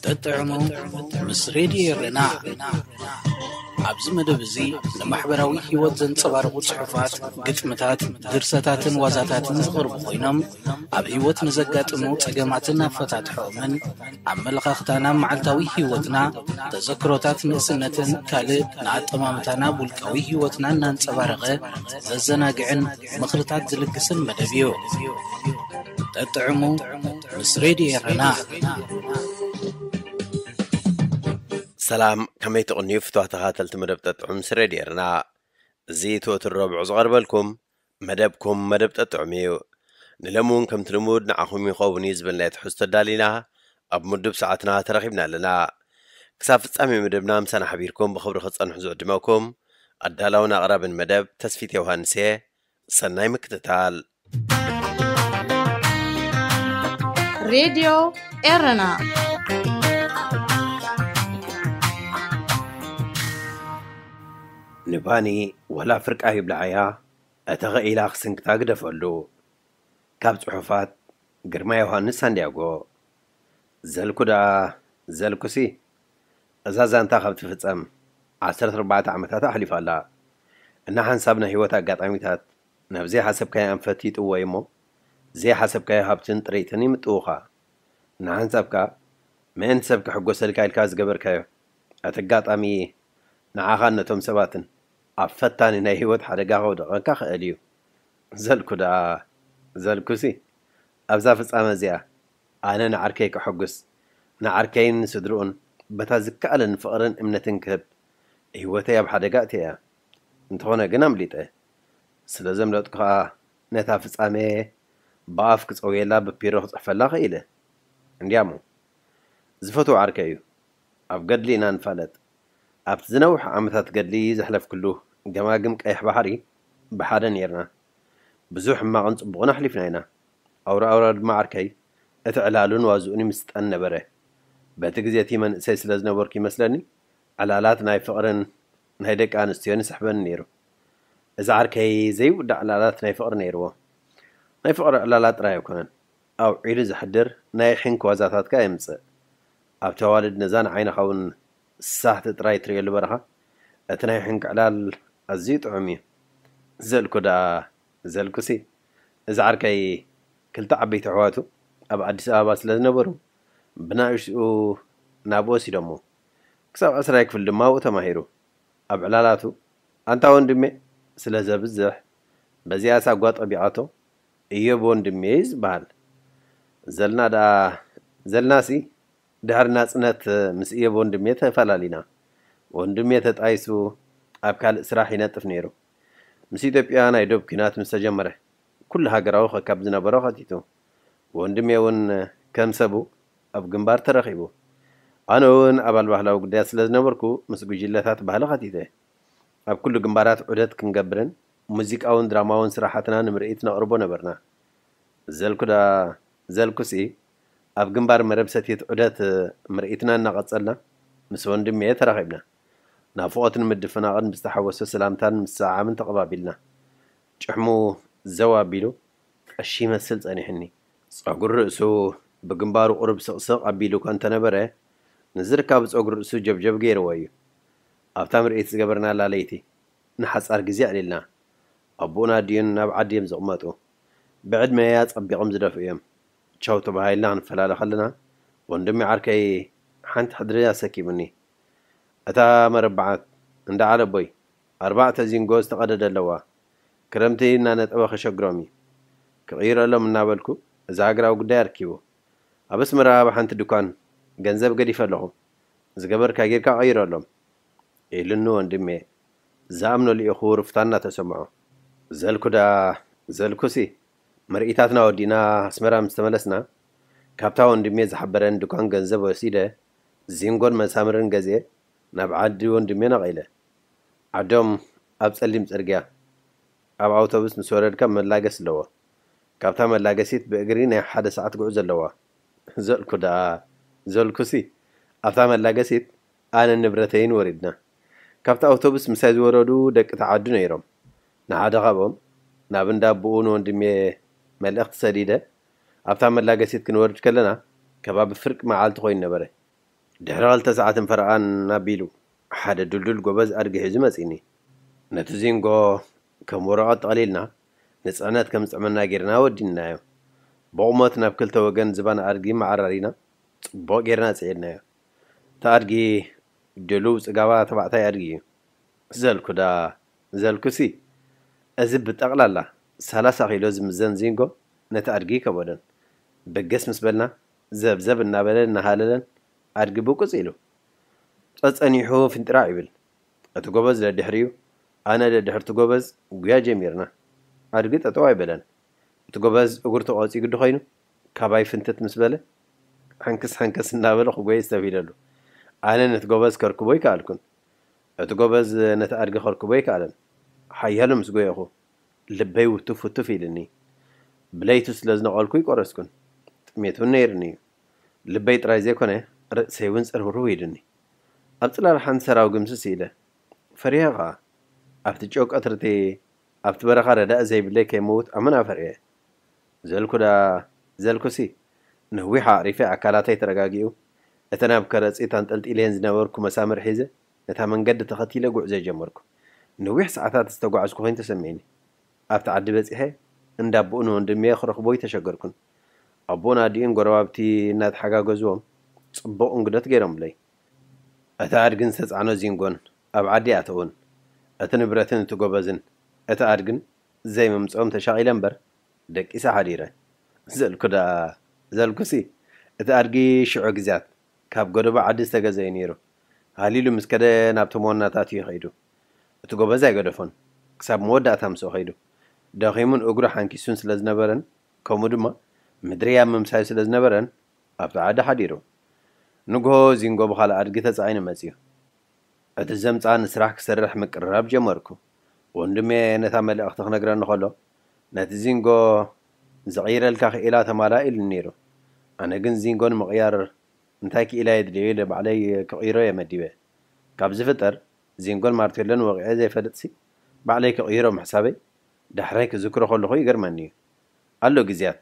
ጠጥዕሙ ምስ ሬድዮ ኤረና። ኣብዚ መደብ እዚ ንማሕበራዊ ህይወት ዘንጸባርቑ ጽሑፋት፣ ግጥምታት፣ ድርሰታትን ዋዛታትን ዝቐርቡ ኮይኖም፣ ኣብ ህይወት ንዘጋጥሙ ጸገማትን ኣፈታትሖምን፣ ኣመለኻኽታና፣ መዓልታዊ ህይወትና፣ ተዘክሮታት ንእስነትን ካልእ ንኣጠማምታና፣ ውልቃዊ ህይወትና እናንጸባረቐ ዘዘናግዕን ምኽርታት ዝልግስን መደብ እዩ። ጠጥዕሙ ምስ ሬድዮ ኤረና። ሰላም፣ ከመይ ትቕንዩ ፍትዋ ተኻተልቲ መደብ ጠጥዑም ምስ ሬድዮ ኤረና? እዚ እቲ ወትር ረብዑ ዝቐርበልኩም መደብኩም መደብ ጠጥዑም እዩ። ንሎሚ እውን ከምቲ ልሙድ ንዓኹም ይኸውን እዩ ዝበልናዮ ትሕዝቶ ኣዳሊና ኣብ ምዱብ ሰዓትና ተረኺብና ኣለና። ክሳብ ፍጻሜ መደብና ምሳና ሓቢርኩም ብኽብሪ ክትጸንሑ ዝዕድመኩም ኣዳላውን ኣቕራብን መደብ ተስፊት ዮሃንስ እየ። ሰናይ ምክትታል። ሬድዮ ኤረና። ንባኒ ወላ ፍርቃ ይብልዓያ፣ እተኸኢላ ክስንክታ ግደፈሉ። ካብ ጽሑፋት ግርማ ዮሃንስ ሳንዲያጎ። ዘልኩ ደኣ ዘልኩሲ፣ እዛ ዛንታ ካብ ትፍጸም ዓሰርተ ኣርባዕተ ዓመታት ኣሕሊፋ ኣላ። እናሓንሳብ ናይ ህይወት ኣጋጣሚታት ናብ ዘይሓሰብካዮ ኣንፈት ይጥወይ እሞ፣ ዘይሓሰብካዮ ሃብትን ጥሪትን ይምጥውኻ። እናሓንሳብካ ምእንቲ ሰብ ክሕጎሰልካ ኢልካ ዝገበርካዮ፣ እቲ ኣጋጣሚ ንዓኻን ነቶም ሰባትን ኣብ ፈታኒ ናይ ህይወት ሓደጋ ከውድቐካ ክእል እዩ። ዘልኩ ደኣ ዘልኩሲ፣ ኣብዛ ፍጻመ እዚኣ ኣነ ንዓርከይ ከሐጉስ፣ ንዓርከይን ንስድርኡን በታ ዝከኣለኒ ፍቕርን እምነትን ክህብ፣ ህይወተይ ኣብ ሓደጋ ኣእትየ እያ። እንተኾነ ግን ኣምሊጠ። ስለ ዘምለጥኩ ኸኣ ነታ ፍጻመ ብኣፍ ክጸውየላ ብፒሮ ክጽሕፈላ ኽኢለ። እንድያሞ፣ ዝፈትዎ ዓርከይ እዩ። ኣብ ገድሊ ኢና ንፋለጥ። ኣብቲ ዝነውሐ ዓመታት ገድሊ ዘሕለፍክሉ ገማግም ቀይሕ ባሕሪ ብሓደ ኔርና። ብዙሕ ሕማቕን ጽቡቕን ኣሕሊፍና ኢና። ኣውራ ኣውራ ድማ ዓርከይ እቲ ዕላሉን ዋዝኡን ይምስጠን ነበረ። በቲ ግዜ እቲ መንእሰይ ስለ ዝነበርኩ ይመስለኒ፣ ዕላላት ናይ ፍቕርን ናይ ደቂ ኣንስትዮን ይስሕበኒ ነይሩ። እዚ ዓርከይ ዘይውዳእ ዕላላት ናይ ፍቕሪ ነይርዎ። ናይ ፍቕሪ ዕላላት ጥራይ ኣይኮነን፣ ኣውዒሉ ዘሕድር ናይ ሕንክ ዋዛታት ከኣ የምጽእ። ኣብቲ ኣዋልድ ነዛ ንዓይ ንኸውን ሳሕቲ ጥራይ ትርእየሉ በረኻ፣ እቲ ናይ ሕንክ ዕላል ኣዝዩ ጥዑም እዩ። ዘልኩ ደኣ ዘልኩሲ፣ እዚ ዓርከይ ክልተ ዓበይቲ ኣሕዋቱ ኣብ ኣዲስ ኣበባ ስለ ዝነበሩ፣ ብናእሽትኡ ናብኡ ወሲዶሞ። ክሳብ ዕስራይ ክፍሊ ድማ ኣብኡ ተማሂሩ። ኣብ ዕላላቱ፣ ኣንታ ወንድሜ ስለ ዘብዝሕ፣ በዚኣስ ኣጓ ጠቢቓቶ፣ እዮብ ወንድሜ እዩ ዝበሃል። ዘልና ደኣ፣ ዘልናሲ ድሕሪ ናጽነት ምስ እዮብ ወንድሜ ተፈላሊና። ወንድሜ ተጣይሱ ኣብ ካልእ ስራሕ ይነጥፍ ነይሩ። ምስ ኢትዮጵያ ናይ ዶብ ኲናት ምስ ተጀመረ፣ ኩሉ ሃገራዊ ከካብ ዝነበሮ ኸቲቱ። ወንድሜ እውን ከም ሰቡ ኣብ ግንባር ተረኺቡ። ኣነ እውን ኣባል ባህላዊ ጉዳያት ስለ ዝነበርኩ፣ ምስ ጉጅለታት ባህሊ ኸቲተ። ኣብ ኩሉ ግንባራት ዑደት ክንገብርን ሙዚቃውን ድራማውን ስራሓትና ንምርኢት ነቕርቦ ነበርና። ዘልኩ ደኣ ዘልኩሲ፣ ኣብ ግንባር መረብ ሰቲት ዑደት ምርኢትና እናቐጸልና፣ ምስ ወንድሜ ተራኺብና። ናፍቖት ንምድፍናቕን ብዝተሓወሶ ሰላምታን ምስዕዓምን ተቐባቢልና። ጭሕሙ ዘው ኣቢሉ፣ ቀሺ ይመስል ጸኒሑኒ። ጸጉሪ ርእሱ ብግንባሩ ቁሩብ ስቕስቕ ኣቢሉ እኳ እንተነበረ፣ ንዝርካቡ ጸጉሪ ርእሱ ጀብጀብ ገይርዎ እዩ። ኣብታ ምርኢት ዝገበርናላ ለይቲ፣ ንሓጻር ግዜ ኣዕሊልና። ኣቦኡን ኣዲኡን ናብ ዓዲ እዮም ዝቕመጡ። ብዕድመ ኣጸቢቖም ዝደፍኡ እዮም። ቻው ተባሂልና ክንፈላለ ከለና፣ ወንድሚ ዓርከይ ሓንቲ ሕድሪ ኣሰኪሙኒ። እታ መረብ በዓት፣ እንዳ ዓለቦይ፣ ኣርባዕተ ዚንጎ ዝተቐደደ ኣለዋ። ክረምቲ እናነጠበ ከሸግሮም እዩ። ክቕይረሎም እናበልኩ፣ እዚ ሃገራዊ ጉዳይ ኣርኪቡ። ኣብ ኣስመራ ኣብ ሓንቲ ድኳን ገንዘብ ገዲፈ ኣለኹ። ዝገበርካ ጌርካ ቀይረሎም። ኢሉኒ ወንድሜ፣ ዝኣምኖ ልኢኹ ርፍታ እናተሰምዖ። ዘልኩ ደኣ ዘልኩሲ፣ ምርኢታትና ወዲእና ኣስመራ ምስ ተመለስና፣ ካብታ ወንድሜ ዝሓበረን ድኳን ገንዘብ ወሲደ፣ ዚንጎን መሳምርን ገዚኤ ናብ ዓዲ ወንድሜ ነቒለ። ዓዶም ኣብ ጸሊም ጽርግያ፣ ኣብ ኣውቶቡስ ምስ ወረድካ መላገስ ኣለዎ። ካብታ መላገሲት ብእግሪ ናይ ሓደ ሰዓት ጉዕዞ ኣለዋ። ዘልኩ ደኣ ዘልኩሲ፣ ኣብታ መላገሲት ኣነን ንብረተይን ወሪድና። ካብቲ ኣውቶቡስ ምሳይ ዝወረዱ ደቂ ተዓዱ ነይሮም። ንሓደ ካብኦም፣ ናብ እንዳ ኣቦኡ ንወንድሜ መልእኽቲ ሰዲደ፣ ኣብታ መላገሲት ክንወርድ ከለና፣ ከባቢ ፍርቂ መዓልቲ ኮይኑ ነበረ። ድሕሪ ክልተ ሰዓትን ፈረቓን ኣቢሉ ሓደ ድልዱል ጎበዝ ኣድጊ ሒዙ መጺኒ። ነቲ ዚንጎ ከም ወረቐት ጠቕሊልና ንጽዕነት ከም ዝጥዕመና ጌርና ወዲንናዮ። ብቑመት ናብ ክልተ ወገን ዝባን ኣድጊ መዓራሪና ጽቡቕ ጌርና ጽዒድናዮ። እቲ ኣድጊ ድሉው ጽጋባ ተባዕታይ ኣድጊ እዩ። ዘልኩዳ ዘልኩሲ፣ እዚ ብጠቕላላ ሰላሳ ኪሎ ዝምዘን ዚንጎ ነቲ ኣድጊ ከበዶን። በገስ ምስ በልና፣ ዘብዘብ እናበለ እናሃለለን ኣድጊ ብቁጽ ኢሉ ጸጸኒሑ ፍንጥራዕ ይብል። እቲ ጎበዝ ደድሕሪኡ፣ ኣነ ደድሕርቲ ጎበዝ ጉያ ጀሚርና። ኣድጊ ጠጠው ኣይበለን። እቲ ጎበዝ እግሩ ተቖጺጉ ድኾይኑ፣ ካባይ ፍንትት ምስ በለ፣ ሕንክስ ሕንክስ እናበለ ክጎይ ዝተብሂለሉ። ኣነ ነቲ ጎበዝ ከርክቦ ይከኣልኩን። እቲ ጎበዝ ነቲ ኣድጊ ከርክቦ ኣይከኣለን። ሓያሎ ምስ ጎየኹ፣ ልበይ ውቱፍ ውቱፍ ኢልኒ። ብለይቲ ስለ ዝነቐልኩ ይቆረስኩን። ጥሜት እውን ነይርኒ እዩ። ልበይ ጥራይ ዘይኮነ፣ ርእሰይ እውን ጽርውርው ኢልኒ። ኣብ ጽላል ሓንቲ ሰራው ግምስስ ኢለ። ፈሪሀ ኸኣ። ኣብቲ ጨው ቀትርቲ፣ ኣብቲ በረኻ ረዳኢ ዘይብለይ ከይመውት ኣመና ፈሪሀ። ዘልኩ ደኣ፣ ዘልኩሲ፣ ነዊሕ ኣዕሪፈ ኣካላተይ ተረጋጊኡ፣ እተን ኣብ ከረጺት ኣንጠልጢለየን ዝነበርኩ መሳምር ሒዘ፣ ነታ መንገዲ ተኸቲለ ጉዕዞ ጀመርኩ። ነዊሕ ሰዓታት ዝተጓዕዝኩ ኮይኑ ተሰሚዕኒ። ኣብቲ ዓዲ በጺሐ፣ እንዳ ኣቦኡን ወንድሜ ክረኽቦ ኣይተሸገርኩን። ኣቦኡን ኣዲኡን ጎረባብቲ እናተሓጋገዝዎም፣ ጽቡቕ እንግዶት ገይሮምለይ። እቲ ኣድግን ዝተጻዕኖ ዚንጎን ኣብ ዓዲ ኣተውን። እቲ ንብረትን እቲ ጎበዝን፣ እቲ ኣድግን ዘይምምጽኦም ተሻቒለ እምበር፣ ደቂሰ ሓዲረ። ዘልኩ ደኣ፣ ዘልኩሲ፣ እቲ ኣድጊ ሽዑ ግዜያት ካብ ጎደቦ ዓዲ ዝተገዘ እዩ ነይሩ። ሃሊሉ ምስ ከደ ናብቶም ዋናታት እዩ ከይዱ። እቲ ጎበዝ ኣይገደፎን። ክሳብ መወዳእታ ምስኡ ከይዱ። ደኺሙን እግሩ ሓንኪሱን ስለ ዝነበረን፣ ከምኡ ድማ ምድሪ ኣብ ምምሳዩ ስለ ዝነበረን፣ ኣብቲ ዓዲ ሓዲሩ። ንግሆ ዚንጎ ብኻልእ ኣድጊ ተጻዒኑ መጺኡ። እቲ ዘምጽኣኒ ስራሕ ክሰርሕ ምቅርራብ ጀመርኩ። ወንድሜ ነታ መልእኽቲ ክነግረኒ ከሎ፣ ነቲ ዚንጎ ዝቕይረልካ ክኢላ ተማላእ ኢሉኒ ነይሩ። ኣነ ግን ዚንጎ ንምቕያር እንታይ ክኢላ የድልዮ ኢለ ባዕለይ ክቕይሮ እየ መዲበ። ካብ ዝፍጠር ዚንጎን ማርቴሎን ወቒዐ ዘይፈልጥሲ፣ ባዕለይ ክቕይሮ ምሕሳበይ ዳሕራይ ክዝክሮ ከለኹ ይገርመኒ እዩ። ኣሎ ግዜያት፣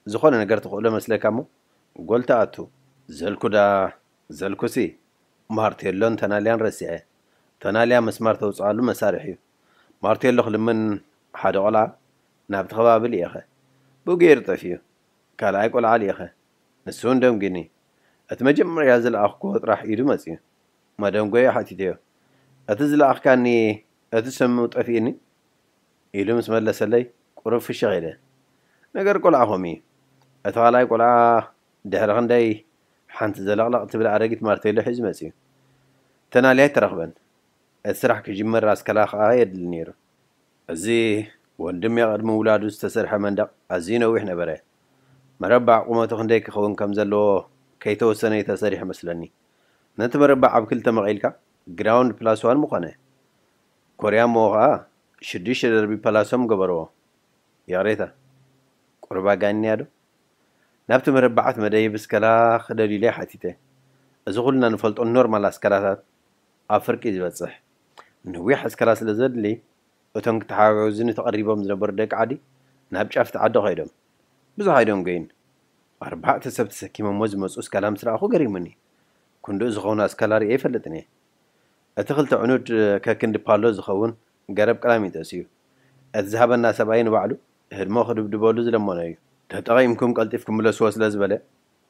ዝኾነ ነገር ትኽእሎ መስለካ እሞ ጎል ትኣቱ። ዘልኩ ደኣ፣ ዘልኩሲ፣ ማርቴሎን ተናልያን ረሲዐ። ተናልያ መስማር ተውጽኣሉ መሳርሒ እዩ። ማርቴሎ ክልምን ሓደ ቆልዓ ናብቲ ከባቢ ልኢኸ። ብኡ ገይሩ ጠፊኡ። ካልኣይ ቆልዓ ልኢኸ። ንሱ እውን ደንጒኒ። እቲ መጀመርያ ዝለኣኽኩዎ ጥራሕ ኢዱ መጺኡ። መደንጎዩ ሓቲተዮ። እቲ ዝለኣኽካኒ እቲ ስሙ ጠፊእኒ? ኢሉ ምስ መለሰለይ፣ ቁሩብ ፍሽኽ ኢለ። ነገር ቆልዓ ከምኡ እዩ። እቲ ካልኣይ ቆልዓ ድሕሪ ክንደይ ሓንቲ ዘለቕለቕ ትብል ኣረጊት ማርቴሎ ሒዙ መጺኡ። ተናልያ ኣይተረኽበን። እቲ ስራሕ ክጅመር ኣስከላ ከኣ የድሊ ነይሩ። እዚ ወንድም ቅድሚ ውላዱ ዝተሰርሐ መንደቕ ኣዝዩ ነዊሕ ነበረ። መረባዕ ቁመቱ ክንደይ ክኸውን ከም ዘለዎ ከይተወሰነ እዩ ተሰሪሑ መስለኒ። ነቲ መረባዕ ኣብ ክልተ መቒልካ ግራውንድ ፕላስ ዋን ምኾነ። ኮርያ እሞ ኸኣ ሽዱሽተ ደርቢ ፓላሶም ገበርዎ። ይቕሬታ፣ ቁሩብ ኣጋኒንያ ዶ? ናብቲ መረባዓት መደይ ብስከላ ክደልዩለይ ሓቲተ። እዚ ኩልና ንፈልጦ ኖርማል ኣስከላታት ኣብ ፍርቂ እዩ ዝበጽሕ። ነዊሕ ኣስከላ ስለ ዘድሊ፣ እቶም ክተሓጋገዙኒ ተቐሪቦም ዝነበሩ ደቂ ዓዲ ናብ ጫፍ እቲ ዓዲ ከይዶም። ብዙሕ ኣይደንጎዩን። ኣርባዕተ ሰብ ተሰኪሞሞ ዝመጹ ኣስከላ ምስ ረኣኹ ገሪሙኒ። ክንድኡ ዝኸውን ኣስከላ ርእየ ኣይፈልጥን እየ። እቲ ክልተ ዕኑድ ከክንዲ ፓሎ ዝኸውን ገረብ ቀላሚጦስ እዩ። እቲ ዝሃበና ሰብኣይ ንባዕሉ ህድሞ ክድብድበሉ ዝለመኖ እዩ። ተጠቒምኩም ቀልጢፍኩም ምለስዎ ስለ ዝበለ፣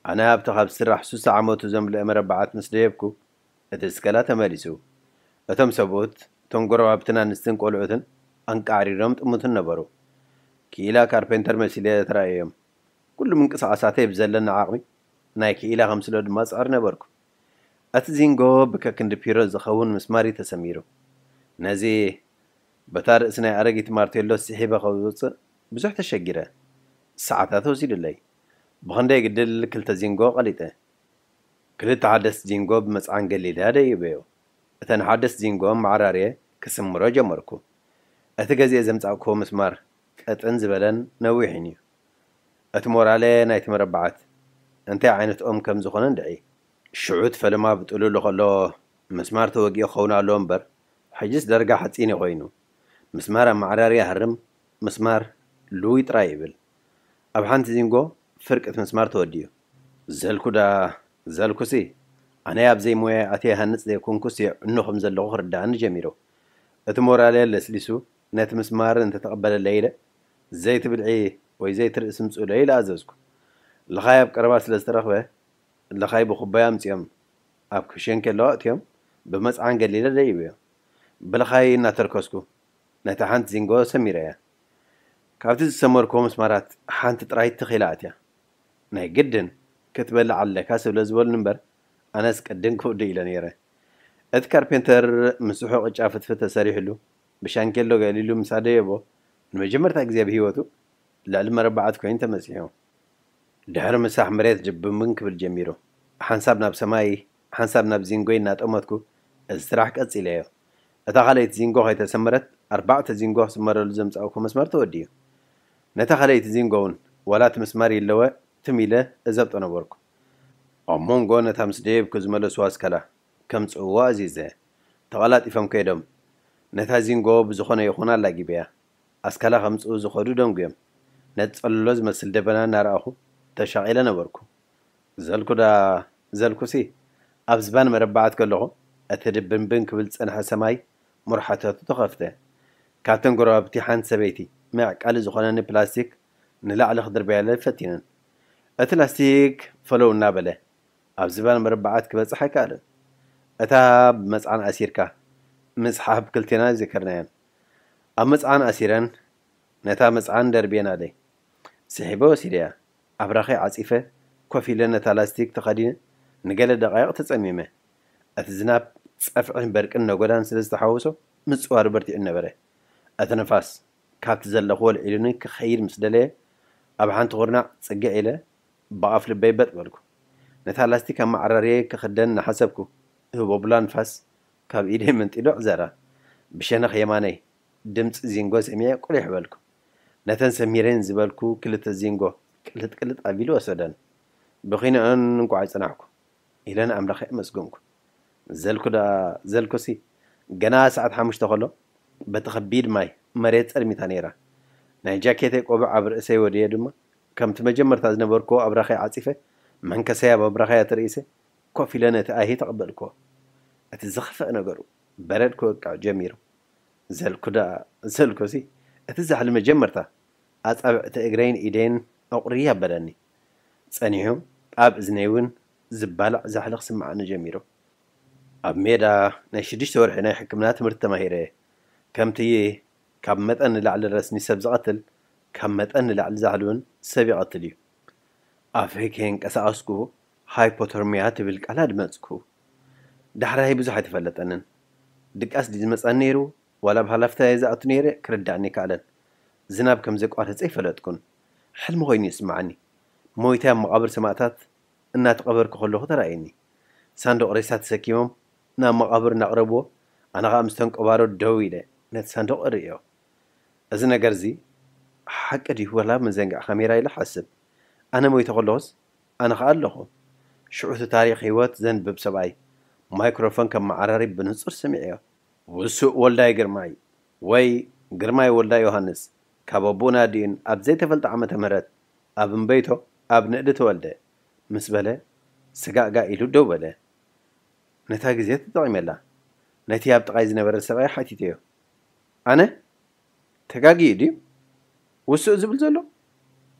ኣነ ኣብቲ ካብ ዝስራሕ ሱሳ ዓመቱ ዘምልኦ መረባዓት ምስ ደየብኩ፣ እቲ ኣስከላ ተመሊሱ። እቶም ሰብኡት፣ እቶም ጎረባብትን ኣንስትን ቆልዑትን ኣንቃዕሪሮም ጥሙትን ነበሩ። ክኢላ ካርፔንተር መሲለ ተራእዮም። ኩሉ ምንቅስቓሳተይ ብዘለኒ ዓቕሚ ናይ ክኢላ ከምስሎ ድማ ጽዕር ነበርኩ። እቲ ዚንጎ ብከክንዲ ፒሮ ዝኸውን ምስማር እዩ ተሰሚሩ። ነዚ በታ ርእሲ ናይ ኣረጊት ማርቴሎ ስሒበ ከውጽእ ብዙሕ ተሸጊረ። ሰዓታት ወሲዱለይ። ብኽንደይ ግድል ክልተ ዚንጎ ቀሊጠ። ክልተ ሓደስቲ ዚንጎ ብመጽዓን ገሊለ ደይበዮ። እተን ሓደስቲ ዚንጎ መዓራርየ ክስምሮ ጀመርኩ። እቲ ገዚኤ ዘምጻእክዎ ምስማር ቀጥን ዝበለን ነዊሕን እዩ። እቲ ሞራለ ናይቲ መረባዓት እንታይ ዓይነት ኦም ከም ዝኾነ እንድዒ። ሽዑ እቲ ፈለማ ብጥሉሉ ከሎ ምስማር ተወጊኡ ክኸውን ኣለዎ እምበር፣ ሕጅስ ደርጋ ሓጺን እዩ ኮይኑ። ምስማር ኣብ መዓራርያ ይሃርም፣ ምስማር ልውይ ጥራይ ይብል። ኣብ ሓንቲ ዚንጎ ፍርቂ እቲ ምስማር ተወዲኡ። ዘልኩ ደኣ፣ ዘልኩሲ፣ ኣነ ኣብ ዘይሞያይ ኣትየ ሃንጽ ዘይኮንኩስ የዕኑ ከም ዘለኹ ክርድኣኒ ጀሚሩ። እቲ ሞራለይ ለስሊሱ ነቲ ምስማር እንተተቐበለለይ ኢለ፣ ዘይቲ ብልዒ ወይ ዘይቲ ርእሲ ምጽኡለይ ኢለ ኣዘዝኩ። ልኻይ ኣብ ቀረባ ስለ ዝተረኽበ፣ ልኻይ ብኩባያ ኣምጺኦም ኣብ ክሸንኬሎ ኣእትዮም ብመጽዓን ገሊለ ደይብዮ። ብልኻይ እናተርከስኩ ነታ ሓንቲ ዚንጎ ሰሚረያ። ካብቲ ዝሰመርክዎ ምስማራት ሓንቲ ጥራይ ትኺላ ኣትያ። ናይ ግድን ክትበልዕ ኣለካ ስለ ዝበሉኒ እምበር፣ ኣነስ ቅድም ክውድእ ኢለ ነይረ። እቲ ካርፔንተር ምስሑ ቅጫ ፍትፍት ተሰሪሕሉ፣ ብሻንኬሎ ገሊሉ ምስ ኣደየቦ፣ ንመጀመርታ ግዜ ኣብ ህይወቱ ልዕሊ መረባዓት ኮይኑ ተመሲሑ። ድሕሪ ምሳሕ መሬት ድብንብን ክብል ጀሚሩ። ሓንሳብ ናብ ሰማይ፣ ሓንሳብ ናብ ዚንጎይ እናጠመትኩ፣ እዚ ስራሕ ቀጺለዮ። እታ ካልኣይቲ ዚንጎ ከይተሰመረት፣ ኣርባዕተ ዚንጎ ክስመረሉ ዘምጻእኩ መስመር ተወዲኡ። ነታ ካልኣይቲ ዚንጎ እውን፣ ዋላ እቲ ምስማር ይለወ ትም ኢለ እዘብጦ ነበርኩ። ኣብ መንጎ ነታ ምስ ደየብኩ ዝመለስዋ ኣስካላ ከምጽእዎ ኣዚዘ። ተቐላጢፎም ከይዶም፣ ነታ ዚንጎ ብዝኾነ ይኹን ኣላጊበያ። ኣስካላ ከምጽኡ ዝኸዱ ደንጉዮም። ነቲ ጸለሎ ዝመስል ደበና እናረኣኹ ተሻቒለ ነበርኩ። ዘልኩ ደኣ፣ ዘልኩሲ፣ ኣብ ዝባን መረባዓት ከለኹ፣ እቲ ድብንብን ክብል ዝጸንሐ ሰማይ ሙርሓታቱ ተኸፍተ። ካብተን ጎረባብቲ ሓንቲ ሰበይቲ፣ መዕቀሊ ዝኾነኒ ፕላስቲክ ንላዕሊ ክድርበያለይ ፈቲነን። እቲ ላስቲክ ፈለው እናበለ፣ ኣብ ዝባን መረባዓት ክበጽሕ ኣይከኣለን። እታ ብመጽዓን ኣሲርካ ምስሓብ ክልቴና ኣይዘከርናያን። ኣብ መጽዓን ኣሲረን፣ ነታ መጽዓን ደርብየናለይ። ስሒበ ወሲደያ። ኣብራኸይ ዓጺፈ፣ ኮፍ ኢለ ነታ ላስቲክ ተኸዲነ፣ ንገለ ደቓይቕ ተጸሚመ። እቲ ዝናብ፣ ጸፍዕን በርቅን ነጎዳን ስለ ዝተሓወሶ፣ ምጽዋሩ በርቲዑ ነበረ። እቲ ንፋስ፣ ካብቲ ዘለኹዎ ኣልዒሉኒ ክኸይድ ምስ ደለየ፣ ኣብ ሓንቲ ኩርናዕ ጽግዕ ኢለ፣ ብኣፍ ልበይ በጥ በልኩ። ነታ ላስቲክ ኣመዓራርየ ክኽደን እናሓሰብኩ፣ ህቦብላ ንፋስ ካብ ኢደይ መንጢሉ ኣዕዘራ። ብሸነኽ የማነይ ድምጺ ዚንጎ ሰሚዐ ቁሊሕ በልኩ። ነተን ሰሚረን ዝበልኩ ክልተ ዚንጎ ቅልጥ ቅልጥ ኣቢሉ ወሰደን። ብኺንኦን እንቋዕ ኣይጸናሕኩ ኢለ ንኣምላኸይ ኣመስገንኩ። ዘልኩ ደኣ፣ ዘልኩሲ፣ ገና ሰዓት ሓሙሽተ ከሎ፣ በቲ ከቢድ ማይ መሬት ጸልሚታ ነይራ። ናይ ጃኬተይ ቆብዕ ኣብ ርእሰይ ወድየ ድማ፣ ከምቲ መጀመርታ ዝነበርክዎ ኣብራኸይ ዓጺፈ፣ መንከሰይ ኣብ ኣብራኸይ ኣተርኢሰ፣ ኮፍ ኢለ ነቲ ኣይሂ ተቐበልክዎ። እቲ ዝኸፍአ ነገሩ፣ በረድ ክወቅዕ ጀሚሩ። ዘልኩ ደኣ፣ ዘልኩሲ፣ እቲ ዛሕሊ መጀመርታ ኣጻብዕቲ እግረይን ኢደይን ኣቑርይ ኣበለኒ። ጸኒሑ፣ ኣብ እዝነይ እውን ዝባላዕ ዛሕሊ ክስምዓኒ ጀሚሩ። ኣብ ሜዳ ናይ ሽዱሽተ ወርሒ ናይ ሕክምና ትምህርቲ ተማሂረ። ከምቲ ካብ መጠን ንላዕሊ ረስኒ ሰብ ዝቐትል፣ ካብ መጠን ንላዕሊ ዛሕሊ እውን ሰብ ይቐትል እዩ። ኣፈይ ከየንቀሳቐስኩ ሃይፖተርሚያ ትብል ቃል ኣድመጽኩ። ዳሕራይ ብዙሕ ኣይተፈለጠንን። ድቃስ ድዩ ዝመጸኒ ነይሩ፣ ዋላ ኣብ ሃላፍታ እየ ዝኣቱ ነይረ፣ ክርዳእኒ ኣይከኣለን። ዝናብ ከም ዘቋረጸ ኣይፈለጥኩን። ሕልሚ ኮይኑ ይስምዓኒ። ሞይተይ ኣብ መቓብር ሰማእታት እናተቐበርኩ ከለኹ ተራእየኒ። ሳንዱቕ ሬሳ ተሰኪሞም ናብ መቓብር እናቕረብዎ፣ ኣነ ኸኣ ምስተን ቆባሮ ደው ኢለ ነቲ ሳንዱቕ እርእዮ። እዚ ነገርዚ ሓቂ ድዩ ወላ መዘንግዒ ካሜራ ኢለ እሓስብ። ኣነ ሞይተ ከለኹስ ኣነ ኸኣ ኣለኹ። ሽዑ እቲ ታሪኽ ህይወት ዘንብብ ሰብኣይ ማይክሮፎን ከመዓራሪ ብንጹር ሰሚዐዮ። ውሱእ ወልዳይ ግርማይ ወይ ግርማይ ወልዳይ ዮሃንስ ካብ ኣቦኡን ኣዲኡን ኣብ ዘይተፈልጠ ዓመተ ምህረት ኣብ እምበይቶ ኣብ ንእዲ ተወልደ ምስ በለ ስጋእጋእ ኢሉ ደው በለ። ነታ ግዜ ተጠቒመላ ነቲ ኣብ ጥቓይ ዝነበረ ሰብኣይ ሓቲተዮ። ኣነ? ተጋግዩ ድዩ ውሱእ ዝብል ዘሎ?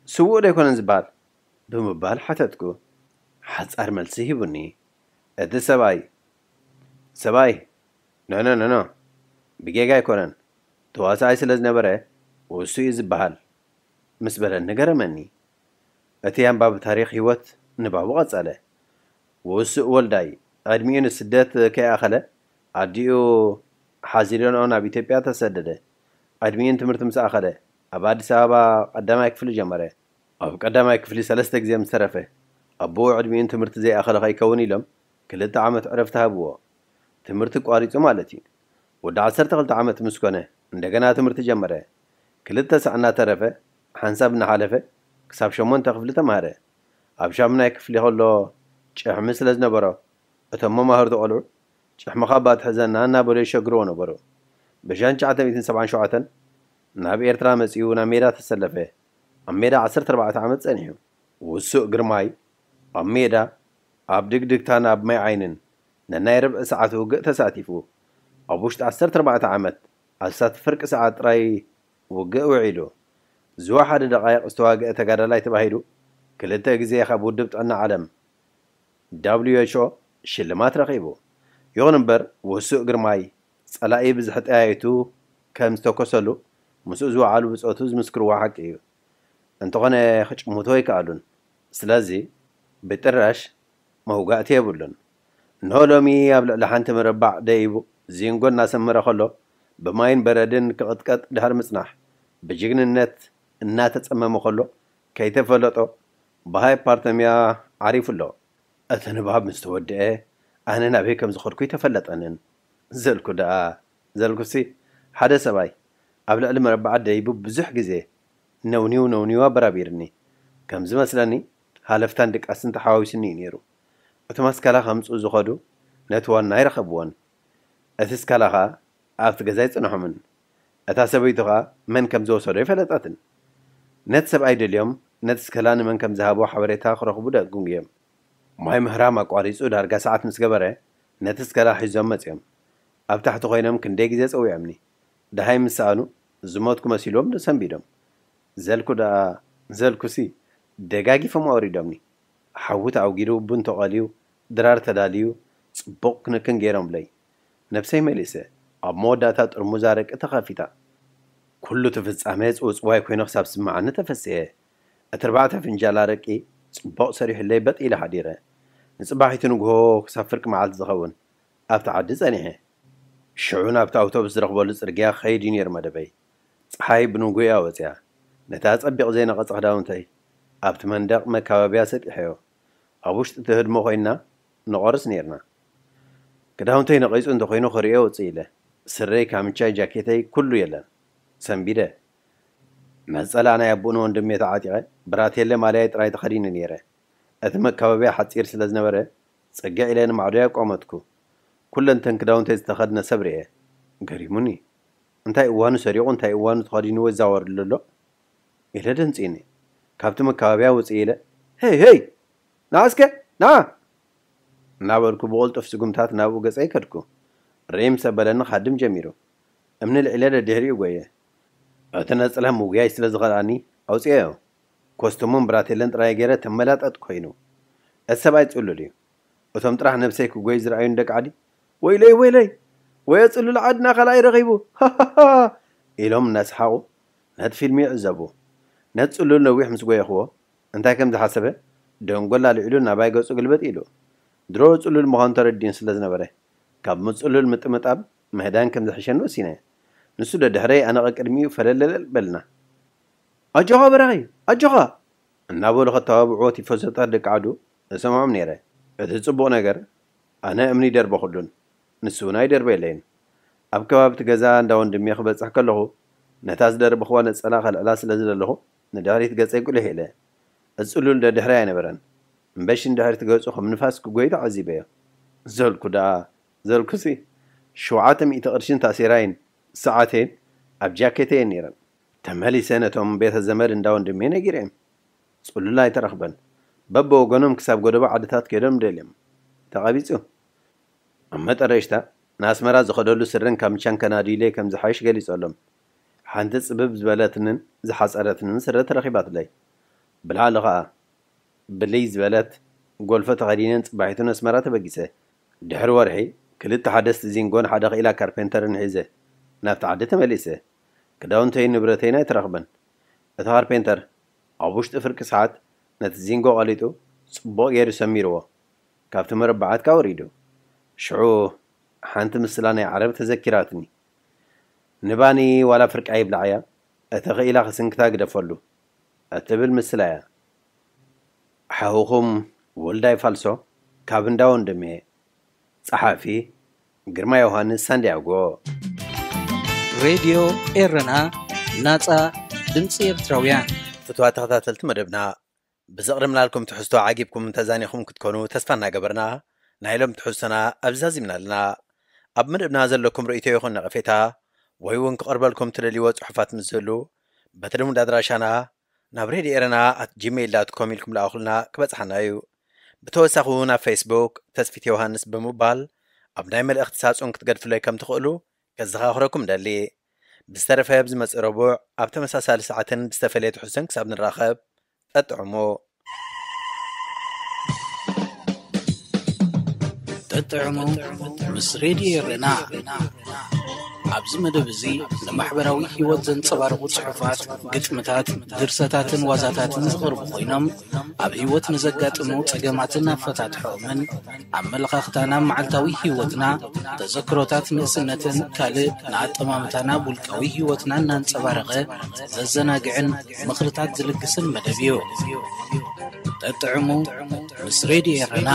ስዉእ ዶ ኣይኮነን ዝበሃል? ብምባል ሓተትኩ። ሓጻር መልሲ ሂቡኒ። እቲ ሰብኣይ፣ ሰብኣይ፣ ኖ፣ ኖ፣ ኖ፣ ኖ፣ ብጌጋ ኣይኮነን፣ ተዋሳኣይ ስለ ዝነበረ ውሱእ እዩ ዝበሃል፣ ምስ በለኒ ገረመኒ። እቲ ኣንባቢ ታሪኽ ህይወት ንባቡ ቀጸለ። ውሱእ ወልዳይ፣ ዕድሚኡ ንስደት ከይኣኸለ፣ ኣዲኡ ሓዚለንኦ ናብ ኢትዮጵያ ተሰደደ። ዕድሚኡ ንትምህርቲ ምስ ኣኸለ፣ ኣብ ኣዲስ ኣበባ ቀዳማይ ክፍሊ ጀመረ። ኣብ ቀዳማይ ክፍሊ ሰለስተ ግዜ ምስ ተረፈ፣ ኣቦኡ ዕድሚኡ ንትምህርቲ ዘይኣኸለ ከይከውን ኢሎም ክልተ ዓመት ዕረፍቲ ሃብዎ። ትምህርቲ ቋሪጹ ማለት እዩ። ወዲ ዓሰርተ ክልተ ዓመት ምስ ኮነ፣ እንደገና ትምህርቲ ጀመረ። ክልተ ሳዕ እናተረፈ፣ ሓንሳብ እናሓለፈ፣ ክሳብ ሸሞንተ ክፍሊ ተማህረ። ኣብ ሻሙናይ ክፍሊ ከሎ ጭሕሚ ስለ ዝነበሮ፣ እቶም መማህርቱ ቆልዑ፣ "ጭሕምኻ እባ ትሕዘና" እናበሉ የሸግርዎ ነበሩ። ብሽሕን ትሽዓተ ሚእትን ሰብዓን ሸውዓተን ናብ ኤርትራ መጺኡ ናብ ሜዳ ተሰለፈ። ኣብ ሜዳ ዓሰርተ ኣርባዕተ ዓመት ጸኒሑ። ውሱእ ግርማይ ኣብ ሜዳ ኣብ ድግድግታን ኣብ ማይ ዓይንን ነናይ ርብዒ ሰዓት ውግእ ተሳቲፉ። ኣብ ውሽጢ ዓሰርተ ኣርባዕተ ዓመት ኣብ ሳት ፍርቂ ሰዓት ጥራይ ውግእ ውዒሉ። ዝወሓደ ደቓይቕ ዝተዋግአ ተጋዳላይ ተባሂሉ ክልተ ግዜ ካብ ውድብ ጥዕና ዓለም፣ ደብሊው ኤች ኦ፣ ሽልማት ረኺቡ። ይኹን እምበር፣ ውሱእ ግርማይ፣ ጸላኢ ብዝሒ ጠያይቱ ከም ዝተኮሰሉ ምስኡ ዝወዓሉ ብጾቱ ዝምስክርዎ ሓቂ እዩ። እንተኾነ፣ ክጭምቶ ኣይከኣሉን። ስለዚ፣ ብጥራሽ መውጋእቲ የብሉን። እንሆ ሎሚ ኣብ ልዕሊ ሓንቲ መረባዕ ደይቡ ዚንጎ እናሰመረ ከሎ፣ ብማይን በረድን ክቕጥቀጥ ድሕሪ ምጽናሕ፣ ብጅግንነት እናተጸመመ ከሎ፣ ከይተፈለጦ ብሃይፓርተሚያ ዓሪፉ ኣሎ። እቲ ንባብ ምስ ተወድአ፣ ኣነ ናበይ ከም ዝኸድኩ ኣይተፈለጠንን። ዘልኩ ደኣ፣ ዘልኩሲ፣ ሓደ ሰብኣይ ኣብ ልዕሊ መረባዕ ደይቡ ብዙሕ ግዜ ነውኒው ነውኒው ኣበራቢርኒ። ከም ዝመስለኒ፣ ሃለፍታን ድቃስን ተሓዋዊሱኒ እዩ ነይሩ። እቶም ኣስካላ ከምጽኡ ዝኸዱ ነቲ ዋና ኣይረኸብዎን። እቲ ስካላ ኸኣ ኣብቲ ገዛ ኣይጸንሖምን። እታ ሰበይቱ ኸኣ መን ከም ዝወሰዶ ኣይፈለጠትን። ነቲ ሰብኣይ ደልዮም፣ ነቲ ስከላ ንመን ከም ዝሃቦ ሓበሬታ ክረኽቡ ደንጉዮም። ማይ ምህራም ኣቋሪጹ ዳርጋ ሰዓት ምስ ገበረ፣ ነቲ ስከላ ሒዞም መጺኦም። ኣብ ታሕቲ ኮይኖም ክንደይ ግዜ ጸዊዖምኒ። ደሃይ ምስ ሰኣኑ፣ ዝሞትኩ መሲልዎም ሰንቢዶም። ዘልኩ ደኣ፣ ዘልኩሲ፣ ደጋጊፎም ኣውሪዶምኒ። ሓዊ ተኣውጊዱ፣ ቡን ተቐልዩ፣ ድራር ተዳልዩ፣ ጽቡቕ ክንክን ገይሮምለይ። ነብሰይ መሊሰ፣ ኣብ መወዳእታ ጥርሙዝ ኣረቂ ተኸፊታ። ኩሉ እቲ ፍጻመ ጽውጽዋይ ኮይኑ ክሳብ ዝስምዓኒ ተፈስሔ። እቲ ኣርባዕተ ፍንጃል ኣረቂ ጽቡቕ ሰሪሑለይ በጥ ኢለ ሓዲረ። ንጽባሒቱ ንግሆ ክሳብ ፍርቂ መዓልቲ ዝኸውን ኣብቲ ዓዲ ጸኒሐ። ሽዑ ናብቲ ኣውቶቡስ ዝረኽበሉ ጽርግያ ክኸይድ እዩ ነይሩ መደበይ። ጸሓይ ብንጉያ ወጽያ። ነቲ ኣጸቢቑ ዘይነቐጸ ክዳውንተይ ኣብቲ መንደቕ መካበብያ ሰጢሐዮ። ኣብ ውሽጢ እቲ ህድሞ ኮይንና ንቖርስ ነይርና። ክዳውንተይ ነቒጹ እንተኾይኑ ክርእዮ ውጽእ ኢለ። ስረይ፣ ካምቻይ፣ ጃኬተይ ኩሉ የለን። ሰንቢደ። ነጸላ ናይ ኣቦኡን ወንድሜ ተዓጢቐ፣ ብራቴለ ማልያይ ጥራይ ተኸዲነ ነይረ። እቲ መካበብያ ሓጺር ስለ ዝነበረ፣ ጽግዕ ኢለ ንማዕዶይ ኣቋመጥኩ። ኩለንተን ክዳውንተይ ዝተኸድነ ሰብ ርእየ። ገሪሙኒ። እንታይ እዋኑ ሰሪቑ፣ እንታይ እዋኑ ተኸዲንዎ ይዛወር ኣሎ ኢለ ደንጺኒ። ካብቲ መካበብያ ውጽእ ኢለ፣ "ሄይ፣ ሄይ! ንዓ እስከ፣ ንዓ!" እናበልኩ ብቕልጡፍ ስጉምታት ናብኡ ገጸይ ከድኩ። ርኢም ሰበለኒ ክሃድም ጀሚሩ። እምኒ ልዒለ ደድሕሪኡ ጎየ። እቲ ነጸላ ምጉያይ ስለ ዝኸልኣኒ ኣውጺኤዮ። ኮስትሞን ብራቴለን ጥራይ ገይረ ተመላጠጥ ኮይኑ። እቲ ሰብኣይ ጽሉል እዩ። እቶም ጥራሕ ነብሰይ ክጎይ ዝረኣዩን ደቂ ዓዲ፣ "ወይለይ፣ ወይለይ! ወየ ጽሉል ዓድና ካልኣይ ረኺቡ! ሃሃሃ!" ኢሎም እናሰሓቑ ነቲ ፊልም ይዕዘቡ። ነቲ ጽሉል ነዊሕ ምስ ጎየኽዎ፣ እንታይ ከም ዝሓሰበ ደንጎል ኣልዒሉ ናባይ ገጹ ግልበጥ ኢሉ። ድሮ ጽሉል ምዃኑ ተረዲኡኒ ስለ ዝነበረ፣ ካብ ምጽሉል ምጥምጣም ምህዳን ከም ዝሕሸኒ ወሲነ። ንሱ ደድሕረይ፣ ኣነ ቀቅድሚኡ ፈለለለል በልና። "ኣጆኻ በራኺ፣ ኣጆኻ!" እናበሉ ከተባብዕዎ ቲፎዞታት ደቂ ዓዱ እሰምዖም ነይረ። እቲ ጽቡቕ ነገር፣ ኣነ እምኒ ይደርበኹሉን፣ ንሱ እውን ኣይደርበየለይን። ኣብ ከባቢ እቲ ገዛ እንዳ ወንድሜ ክበጽሕ ከለኹ፣ ነታ ዝደርበኽዋ ነጸላ ከልዕላ ስለ ዝደለኹ፣ ንድሕሪት ገጸይ ጉልሕ ኢለ። እቲ ጽሉል ደድሕረይ ኣይነበረን። እምበሺ ንድሕሪት ገጹ ከም ንፋስ ክጎይ ተዓዚበዮ። ዘልኩ ደኣ፣ ዘልኩሲ፣ ሸውዓተ ሚእቲ ቅርሽን ታሴራይን ሰዓተይን ኣብ ጃኬተይ እየን ነይረን። ተመሊሰ ነቶም ቤተ ዘመድ እንዳ ወንድሜ ነጊረዮም። ጽሉል ኣይተረኽበን። በብወገኖም ክሳብ ጎደቦ ዓድታት ከይዶም ደልዮም። ተቐቢጹ። ኣብ መጠረሽታ ንኣስመራ ዝኸደሉ ስረን ካምቻን ከናድዩለይ ከም ዝሓይሽ ገሊጸሎም። ሓንቲ ጽብብ ዝበለትንን ዝሓጸረትንን ስረ ተረኺባትለይ። ብላዕሊ ኸኣ ብልይ ዝበለት ጎልፎ ተኸዲነ ንጽባሒቱ ንኣስመራ ተበጊሰ። ድሕሪ ወርሒ፣ ክልተ ሓደስቲ ዚንጎን ሓደ ክኢላ ካርፔንተርን ሒዘ ናብቲ ዓዲ ተመሊሰ። ክዳውንተይን ንብረተይን ኣይተረኽበን። እቲ ካርፔንተር ኣብ ውሽጢ ፍርቂ ሰዓት ነቲ ዚንጎ ቀሊጡ ጽቡቕ ገይሩ ሰሚርዎ። ካብቲ መረባዓት ከኣ ወሪዱ። ሽዑ ሓንቲ ምስላ ናይ ዓረብ ተዘኪራትኒ። "ንባኒ ዋላ ፍርቃ ይብላዓያ፣ እቲ ክኢላ ክስንክታ ግደፈሉ" እትብል ምስላ እያ። ሓውኹም ወልዳይ ፋልሶ ካብ እንዳ ወንድሜ። ጸሓፊ ግርማ ዮሃንስ ሳንዲያጎ። ሬድዮ ኤረና፣ ናጻ ድምጺ ኤርትራውያን። ፍቱዋት ተኸታተልቲ መደብና፣ ብዘቕረብናልኩም ትሕዝቶ ዓጊብኩም ተዛኒኹም ክትኮኑ ተስፋ እናገበርና፣ ናይ ሎም ትሕዝቶና ኣብዚ ዛዚምና ኣለና። ኣብ መደብና ዘለኩም ርእይቶ ይኹን ነቐፌታ፣ ወይ እውን ክቐርበልኩም ትደልይዎ ጽሑፋት ምስ ዝህሉ፣ በቲ ልሙድ ኣድራሻና ናብ ሬድዮ ኤረና ኣት ጂሜይል ዳት ኮም ኢልኩም ለኣኹልና፣ ክበጽሓና እዩ። ብተወሳኺ እውን ኣብ ፌስቡክ ተስፊት ዮሃንስ ብምባል ኣብ ናይ መልእኽቲ ሳጹን ክትገድፍለይ ከም ትኽእሉ ከዘኻኽረኩም ደሊ። ብዝተረፈ ኣብ ዝመጽእ ረቡዕ ኣብ ተመሳሳሊ ሰዓትን ብዝተፈለየ ትሕዝቶን ክሳብ ንራኸብ፣ ጠጥዕሙ። ጠጥዕሙ ምስ ሬድዮ ኤረና። ኣብዚ መደብ እዚ ንማሕበራዊ ህይወት ዘንጸባርቑ ጽሑፋት፣ ግጥምታት፣ ድርሰታትን ዋዛታትን ዝቐርቡ ኮይኖም፣ ኣብ ህይወት ንዘጋጥሙ ጸገማትን ኣፈታትሖምን፣ ኣመለኻኽታና፣ መዓልታዊ ህይወትና፣ ተዘክሮታት ንእስነትን ካልእ ንኣጠማምታና፣ ውልቃዊ ህይወትና እናንጸባረቐ ዘዘናግዕን ምኽርታት ዝልግስን መደብ እዩ። ጠጥዕሙ ምስ ሬድዮ ኤረና።